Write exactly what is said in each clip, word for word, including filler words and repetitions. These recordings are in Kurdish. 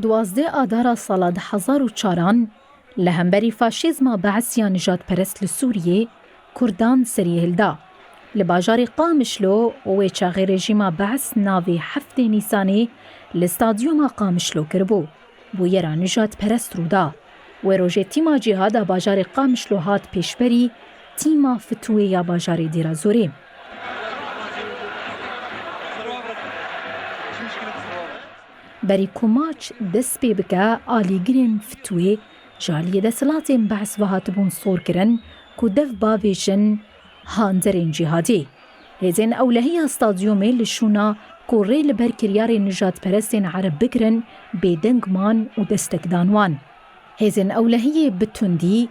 Duwazdeh Adara sala du hezar û çaran li hemberî faşîzma Beis ya nijadperest li Sûriyê Kurdan serî hilda. Li bajarê Qamişlo û wê çaxê rejîma Beis navê heftê Nîsanê li stadyuma Qamişlo kiribû. Bûyera nijadperest rû da. Wê rojê tîma cîhada bajarê Qamişlo hat pêşberî tîma Fitûyê ya bajarê Dêra Zorê. Berî ku maç dest pê bike, alîgirên Fitûyê ji aliyê desthilatên Beis ve hatibûn sor kirin ku dev bavêjin handerên cîhadî. Hêzên ewlehiya stadyumê li şûna ku rê li ber kiryarên nijadperestên ereb bigirin, bêdeng man û destek dan wan. Hêzên ewlehiyê bi tundî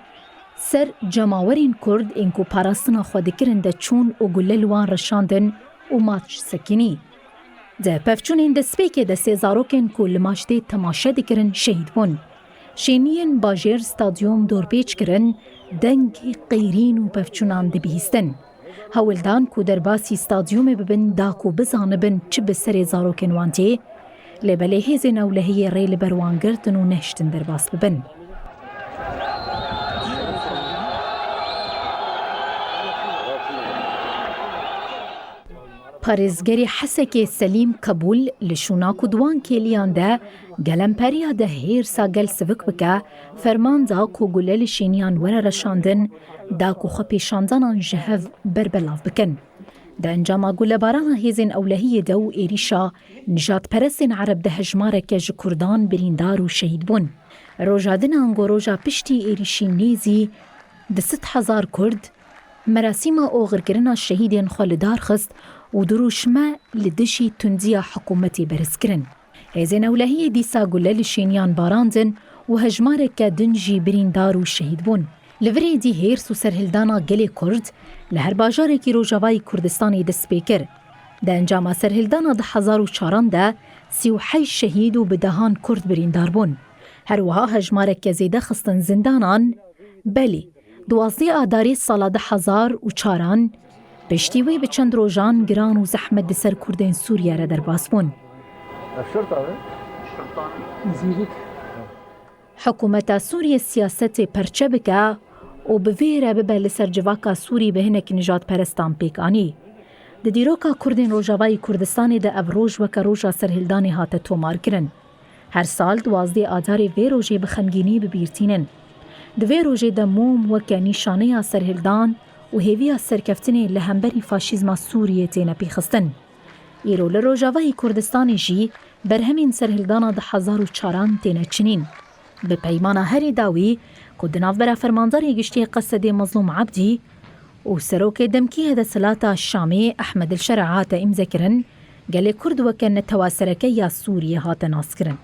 ser cemawerên Kurd ên ku parastina xwe dikirin de çûn û gule li wan reşandin û maç sekinî. Di pevçûnên destpêkê de sê zarokên ku li maç dê temaşe dikirin şehîd bûn. Şêniyên bajêr stadyum dorpêç kirin, dengê qêrîn û pevçûnan dibihîstin. Hewl dan ku derbasî stadyumê bibin da ku bizanibin çi bi serê zarokên wan tê, lê belê hêzên ewlehiyê rê li ber wan girtin û nehiştin derbas bibin. Parêzgerê Hesekê Selîm Qebûl li şûna ku di wan kêliyan de gelemperiya de hêrsa gel sivik bike, ferman da ku gule li şêniyan were reşandin, da ku xwepêşandanan ji hev berbelav bikin. Di encama gulebarana hêzên ewlehiyê de û êrîşa nijadperestên ereb de hejmareke ji Kurdan birîndar û şehîd bûn. Roja din ango roja piştî êrîşî nêzî du sed hezar Kurd merasîma oxirkirina şehîdên xwe li dar xist û dirûşme li dijî tundiya hikûmetê beriz kirin. Hêzên ewlehiyê dîsa gule li şêniyan barandin û hejmareke din jî birîndar û şehîd bûn. Li virê dî hêrs û serhildana gelê Kurd li her bajarekî Rojavayî Kurdistanê dest pê kir. Di encama serhildana du hezar û çaran de sî û heşt şehîd û bi dehan Kurd birîndar bûn. Her wiha hejmareke zêde xistin zindanan. Belê, duwazdeh Adarê sala du hezar û çaran, piştî wê bi çend rojan giran û zehmet di ser Kurdên Sûriye re derbas bûn. Hikûmeta Sûriye siyasetê perçe bike û bi vê re bibe li ser civaka Sûrî bi hinek nijadperestan pêk anî. Di dîroka Kurdên Rojavayî Kurdistanê de ev roj weke roja serhildanê hate tomarkirin. Her sal duwazdeh Adarê vê rojê bi xemgînî bi bîr tînin. Di vê rojê de mom weke nîşaneya serhildan û hêviya serkeftinê li hemberî faşîzma Sûriyê têne pêxistin. Îro li Rojavayî Kurdistanê jî berhemên serhildana du hezar û çaran têne çinîn. Bi peymana herî dawî ku di navbera Fermandarê Giştî Qesedê Mezlûm Ebdî û Serokê demkî ya desthilata Şamê Ehmed El Şera hate îmzekirin, gelê Kurd weke netewa sereke ya Sûriyê hate naskirin.